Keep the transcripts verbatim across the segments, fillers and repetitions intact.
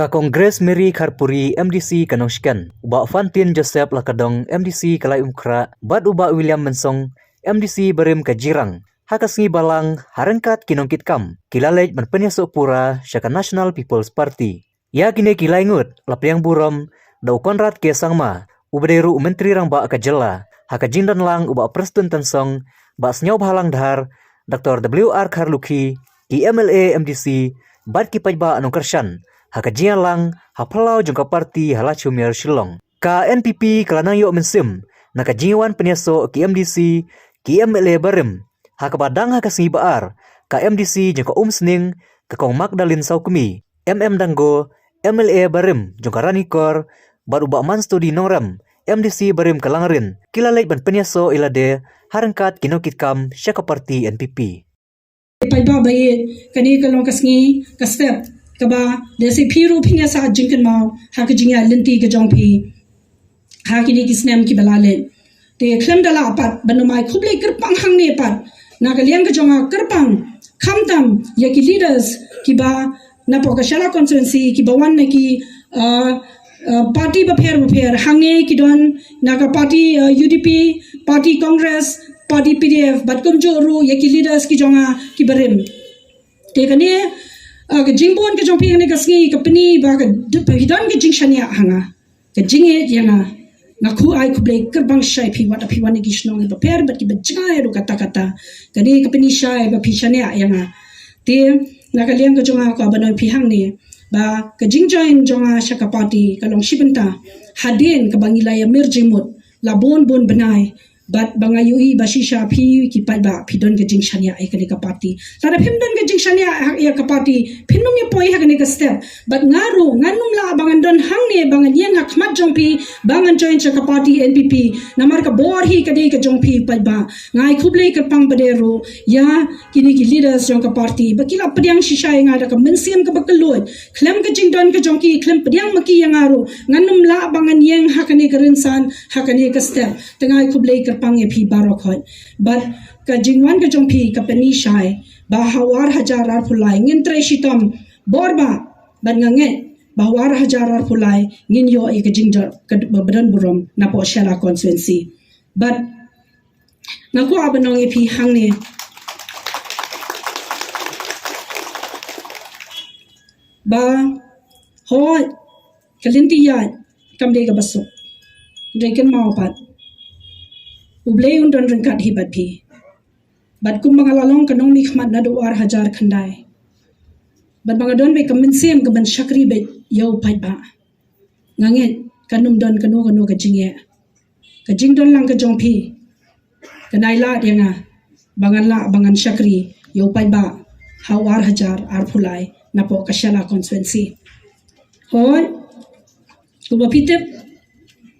Ka Congress Mary Kharpuri M D C ka Nongshken, u Bah Fantin Joseph Lakadong M D C ka Laitumkhrah, bad u Bah William Mynsong M D C barim ka Jirang, ha ka sngi balang, ha ryngkat ki nongkitkam, ki la leit ban pynïasoh pura sha ka National People's Party. Ïa kine ki lai ngut la pdiang burom da u Conrad K Sangma, u ba dei ruh u Myntri Rangbah ka jylla, ha ka jingdon lang u Bah Prestone Tynsong, Bah Sniawbhalang Dhar, Doctor W R Kharlukhi, ki M L A, M D C, bad ki paidbah nongkyrshan ha ka jingïalang ha phyllaw jong ka party ha Laitumkhrah, Shillong. Ka N P P ka la nang ïoh mynsiem na ka jingwan pynïasoh ki M D C, ki M L A barim, ha kaba dang ha ka sngi ba ar, ka M D C jong ka Umsning, ka Kong Magdalene Sawkmie, M M Dango, M L A barim jong ka Ranikor, bad u Bah Manstudi Nongrem, M D C barim ka Langrin, ki la leit ban pynïasoh ïa lade ha ryngkat ki nongkitkam sha ka party N P P. Paidbah ba ïeit, kane ka long ka sngi, ka step kaba lehse phi ruh phin ïa sah jingkynmaw ha ka jingïaid lynti ka jong phi ha kine ki snem kiba la leit. Te khlem da lah pat ban ym ai khublei kyrpang hangne pat na ka liang ka jong nga kyrpang, khamtam ïa ki leaders kiba napoh ka Shella constituency kiba wan na ki, uh, uh, party bapher bapher, hangne ki don na ka party, uh, U D P, party Congress, party P D F, bad kumjuh ruh ïa ki leaders ki jong nga kiba rim. Te kane, uh, ka jingbun ka jong phi kane ka sngi ka pyni ba ka, phi don ka jingshaniah ha nga, ka jingïeit ïa nga. Nga khublei ai khublei kyrpang shai phi wat phi wan na ki shnong kiba pher bad kiba jngai ruh katta katta. Kane ka pyni shai ba phi shaniah ïa nga. Te na ka liang ka jong nga kwah ban ong ïa phi hangne ba ka jingjoin jong nga sha ka party ka long shi bynta hadien kaba ngi la ïa mir jingmut la bun bun bnai, bad ba nga ïohi ba shisha phi ki paidbah phi don ka jingshaniah ïa kane ka party. Lada phim don ka jingshaniah ha ïa ka party, phin ym ïa poi ha kane ka step. Bad nga ruh ngan ym lah ba ngan don hangne ba ngan ïeng ha khmat jong phi ba ngan join sha ka party N P P. Namar ka bor hi ka dei ka jong phi paidbah. Nga ai khublei kyrpang pat ruh ïa kine ki leaders jong ka party ba ki la pdiang shisha ïa nga da ka mynsiem kaba kylluid. Khlem ka jingdon ka jong ki, khlem pdiang ma ki ïa nga ruh, ngan ym lah ba ngan ïeng ha kane ka rynsan, ha kane ka step. Te nga ai khublei kyrpang ïa phi baroh khoit. Bad ka jingwan ka jong phi ka pyni shai ba ha u ar hajar arphew lai ngin trei shitom bor bha, bad nga ngeit ba ha u ar hajar arphew lai ngin ïoh ïa ka jingdon, ka ba don burom napoh Shella constituency. Bad nga kwah ban ong ïa phi hangne ba hooid, ka lynti ïaid kam dei kaba suk. Hynrei kynmaw pat, U Blei un don ryngkat hi bad phi. Bad kumba nga la long ka nongmihkhmat naduh ar hajar khyndai, bad ba nga don beit ka mynsiem ka ban shakri beit ïa u paidbah, nga ngeit kan ym don kano kano ka jingeh. Ka jingdon lang ka jong phi kan ai lad ïa nga ba ngan lah ba ngan shakri ïa u paidbah ha u ar hajar arphew lai napoh ka Shella constituency. Hooid, kumba phi tip,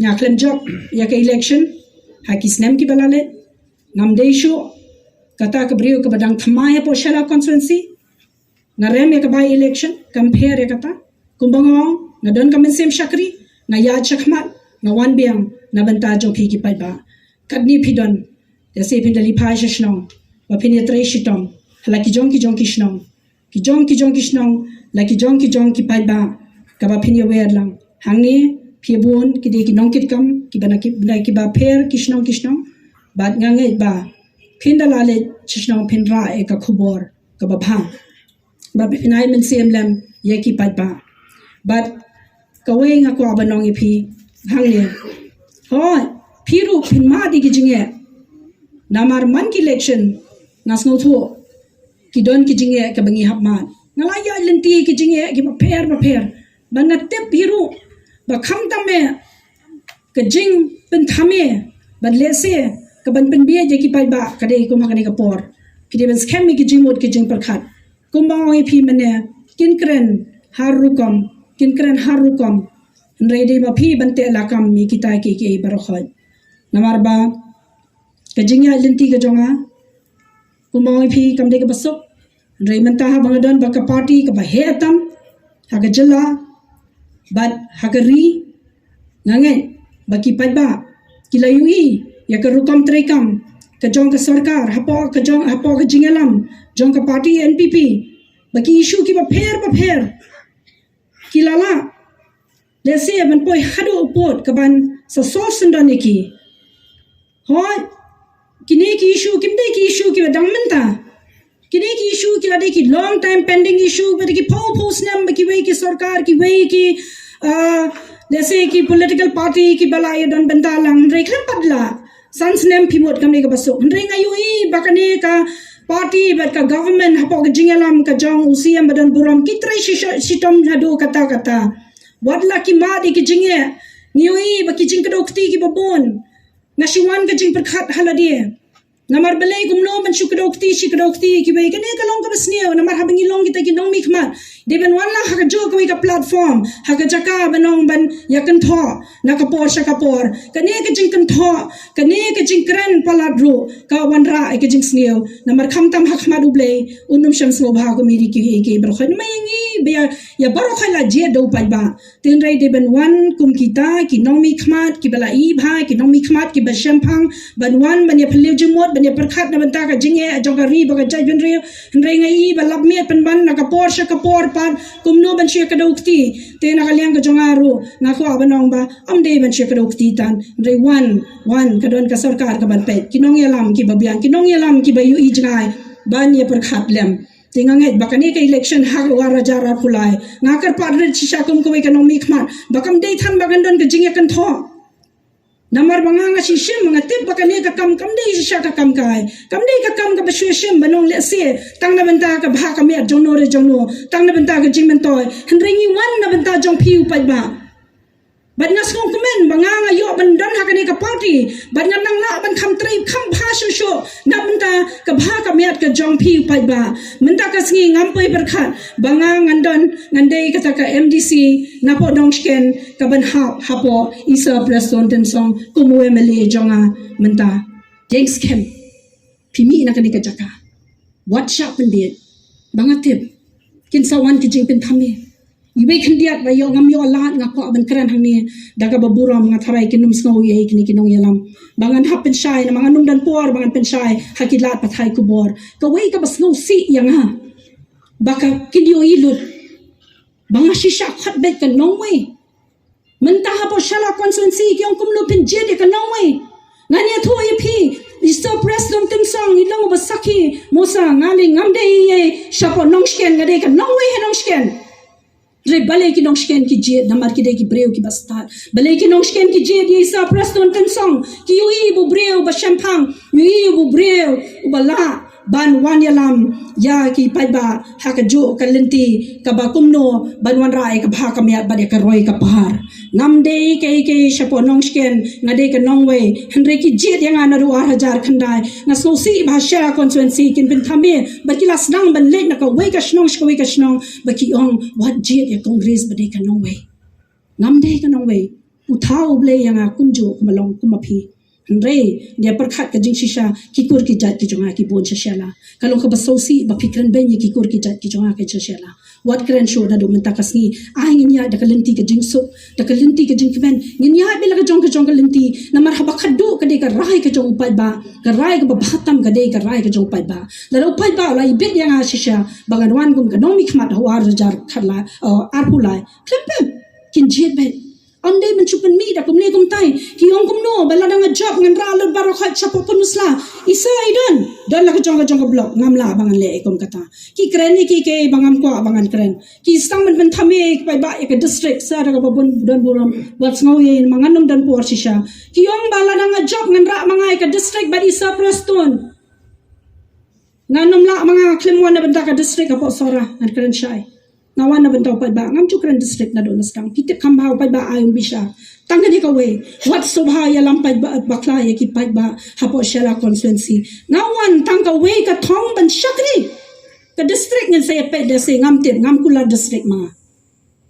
nga khlem jop ïa ka election ha ki snem kiba la leit. Ngam dei shuh kata ka briew kaba dang thymmai hapoh Shella constituency. Nga rem ïa ka by election, kam pher ïa kata. Kumba nga ong, nga don ka mynsiem shakri, nga ïaid shakhmat, nga wan biang na bynta jong phi ki paidbah. Katne phi don, lehse phin da leit phai sha shnong ba phin ïa trei shitom ha la ki jong ki jong ki shnong, ki jong ki jong ki shnong, la ki jong ki jong ki paidbah, kaba phin ïa wer lang. Hangne phi bun ki dei ki nongkitkam kiba na ki, na kiba pher ki shnong ki shnong. Bad nga ngeit ba phin da la leit sha shnong phin rah ïa ka khubor kaba bha. Ba phin ai mynsiem lem ïa ki paidbah. Bad kawei nga kwah ban ong ïa phi hangne, hooid, phi ruh phin mad ïa ki jingeh. Namar man ki election nga sngewthuh ki don ki jingeh kaba ngi hap mad. Nga la ïaid lynti ki jingeh kiba pher ba pher. Bad nga tip hi ruh ba khamtam eh ka jingpynthame bad lehse ka ban pynbieit ïa ki paidbah ka dei kum ha kane ka por. Phi dei ban skhem ïa ki jingmut ki jingpyrkhat. Kumba ong ïa phi mynne, kin kren har rukom, kin kren har rukom. Hynrei dei ma phi ban teh lakam ïa kita kiei kiei baroh khoit. Namar ba ka jingïaid lynti ka jong nga, kumba ong ïa phi, kam dei kaba suk. Hynrei mynta haba nga don bad ka party kaba heh tam ha ka jylla bad ha ka ri, nga ngeit ba ki paidbah ki la ïohi ïa ka rukom treikam ka jong ka sorkar hapoh ka jong, hapoh ka jingïalam jong ka party N P P, ba ki issue kiba pher ba pher ki la lah, let's say, ban poi haduh u pud ka ban sa solve syndon ïa ki. Hooid, kine ki issue kim dei ki issue kiba dang mynta. Kine ki issue ki la dei ki long time pending issue, ba dei ki phew phew snem ba kiwei ki sorkar, kiwei ki, ah, let's say, ki political party kiba la ïa don bynta lang, hynrei khlem pat la san snem phi mut kam dei kaba suk. Hynrei nga ïohi ba kane ka party bad ka government hapoh ka jingïalam ka jong u C M ba don burom ki trei shi-, shitom haduh katta katta. Wat la ki mad ïa ki jingeh, ngi ïohi ba ki jingkdew kti kiba bun. Nga shu wan ka jingpyrkhat ha lade. Namar balei kumno ban shu kdew kti, shu kdew kti kiwei. Kane ka long kaba sniew, namar haba ngi long kita ki nongmihkhmat, dei ban wan lang ha kajuh kawei ka platform, ha ka jaka ban ong ban ïa kynthoh na ka por sha ka por. Kane ka jingkynthoh, kane ka jingkren palat ruh ka wanrah ïa ka jingsniew. Namar khamtam ha khmat U Blei un ym shym sngewbha kum ïa kiei kiei baroh khoit. Namar ïa ngi ba ïa, ïa baroh khoit la jied da u paidbah. Te hynrei dei ban wan kum kita ki nongmihkhmat kiba la ibha, ki nongmihkhmat kiba shemphang, ban wan ban ïa phylliew jingmut, ban ïa pyrkhat na bynta ka jingeh jong ka ri bad ka jaitbynriew. Hynrei nga i ba lap miet pynban na ka por sha ka por pat kumno ban shu ïa kdew kti. Te na ka liang ka jong nga ruh nga kwah ban ong ba ym dei ban shu ïa kdew kti tang. Hynrei wan, wan ka don ka sorkar ka ban peit, ki nongïalam kiba biang, ki nongïalam kiba ïohi jngai, ban ïa pyrkhat lem. Te nga ngeit ba kane ka election ha u ar hajar arphew lai, nga kyrpad rit shisha kum kawei ka nongmihkhmat ba kam dei than ba kan don ka jingïakynthoh. Namar ba nga, nga shu shim, nga tip ba kane ka kam kam dei shisha ka kam kai, kam dei ka kam kaba shu shim ban ong lehse tang na bynta ka bha ka miat jong no re jong no, tang na bynta ka jingmyntoi. Hynrei ngi wan na bynta jong phi u paidbah. Bad nga sngewkmen ba nga, nga ïoh ban don ha kane ka party, bad ngan nang lah ban kham trei kham bha shuh shuh na bynta ka bha ka miat ka jong phi u paidbah. Mynta ka sngi ngam poi pyrkhat ba nga ngan don, ngan dei kata ka M D C napoh Nongshken ka ban hap hapoh i Sir Prestone Tynsong kum u M L A jong nga mynta. Deng skhem phi mih na kane ka jaka. Wat shah pynbieit. Ba nga tip kin sa wan ki jingpynthame. Iwei khyndiat ba ïoh ngam ïoh lad, nga kwah ban kren hangne da kaba burom, nga tharai kin ym sngew ïa kine ki nongïalam. Ba ngan hap pynshai, namar ngan ym don por ba ngan pynshai ha ki lad pathai khubor. Kawei kaba sngewsih ïa nga ba ka, kin ïohi lut ba nga shisha khot beit ka nongwei. Mynta hapoh Shella constituency ki ong kumno phin jied ïa ka nongwei. Ngan ïathuh ïa phi, i Sir Prestone Tynsong i long uba sakhi, mo sa nga lei ngam dei ei ei shapoh Nongshken, nga dei ka nongwei ha Nongshken. Hynrei balei ki Nongshken ki jied? Namar ki dei ki briew kiba stad. Balei ki Nongshken ki jied ïa i Sir Prestone Tynsong? Ki ïohi ba u briew ba shemphang, ïohi ba u briew uba lah ban wan ïalam ïa ki paidbah ha kajuh ka lynti kaba kumno ban wanrah ïa ka bha ka miat bad ïa ka roi ka par. Ngam dei kaei kaei shapoh Nongshken, nga dei ka nongwei. Hynrei ki jied ïa nga naduh ar hajar khyndai. Nga sngewsih ba ha Shella constituency kin pynthame bad ki la sdang ban leit na kawei ka shnong sha kawei ka shnong ba ki ong wat jied ïa Congress ba dei ka nongwei. Ngam dei ka nongwei. U thaw U Blei ïa nga kumjuh kumba long kumba phi. Hynrei ngi ïa pyrkhat ka jingshisha, ki kur ki jait ki jong nga ki bun sha Shella. Ka long kaba sngewsih ba phi kren beiñ ïa ki kur ki jait ki jong nga ka sha Shella. Wat kren shuh naduh mynta ka sngi. Ai ngin ïaid da ka lynti ka jingsuk, da ka lynti ka jingkmen. Ngin ïaid beit la ka jong ka jong ka lynti. Namar haba khadduh ka dei ka rai ka jong u paidbah, ka rai kaba bha tam ka dei ka rai ka jong u paidbah. Lada u paidbah u la ibit ïa nga shisha ba ngan wan kum ka nongmihkhmat ha u ar hajar khatlai, oh, arphew lai, khlem pep kin jied beit. Ym dei ban shu pynmih da kumne kumtai. Ki ong kumno ba lada nga jop ngan rah lut baroh khoit shapoh Pynursla. I Sir i don, don la ka jong ka jong ka block, ngam lah ba ngan leh kum kata. Ki kren ïa kiei kiei ba ngam kwah ba ngan kren. Ki sdang ban pynthame ïa ki paidbah ïa ka district, Sir da kaba bun don burom, wat sngew ïa i, namar ngan ym don por shisha. Ki ong ba lada nga jop ngan rah ma nga ïa ka district bad i Sir Prestone. Ngan ym lah ma nga, khlem wan na bynta ka district hapoh Sohra, ngan kren shai. Nga wan na bynta u paidbah, ngam ju kren district naduh na sdang. Phi tip kham bha u paidbah ai un bishar. Tang kane kawei, wat sngewbha ïalam paidbah bakla ïa ki paidbah hapoh Shella constituency. Nga wan tang kawei ka thong ban shakri. Ka district ngin sa ïa peit da se, ngam tip, ngam kular district ma nga.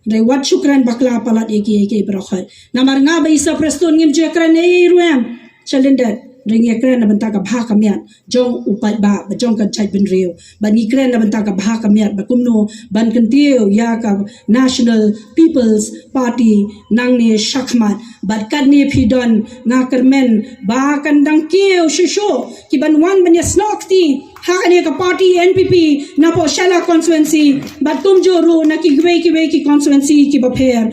Hynrei wat shu kren bakla palat ïa kiei kiei baroh khoit. Namar nga bad i Sir Prestone ngim ju ïa kren ei ei ruh em sha lyndet. Hynrei ngi ïa kren na bynta ka bha ka miat jong u paidbah bad jong ka jaitbynriew. Bad ngi kren na bynta ka bha ka miat ba kumno ban kyntiew ïa ka National People's Party nangne shakhmat. Bad katne phi don, nga kyrmen ba kan dang kiew shuh shuh ki ban wan ban ïasnoh kti ha kane ka party N P P napoh Shella constituency bad kumjuh ruh na kiwei kiwei ki constituency kiba pher.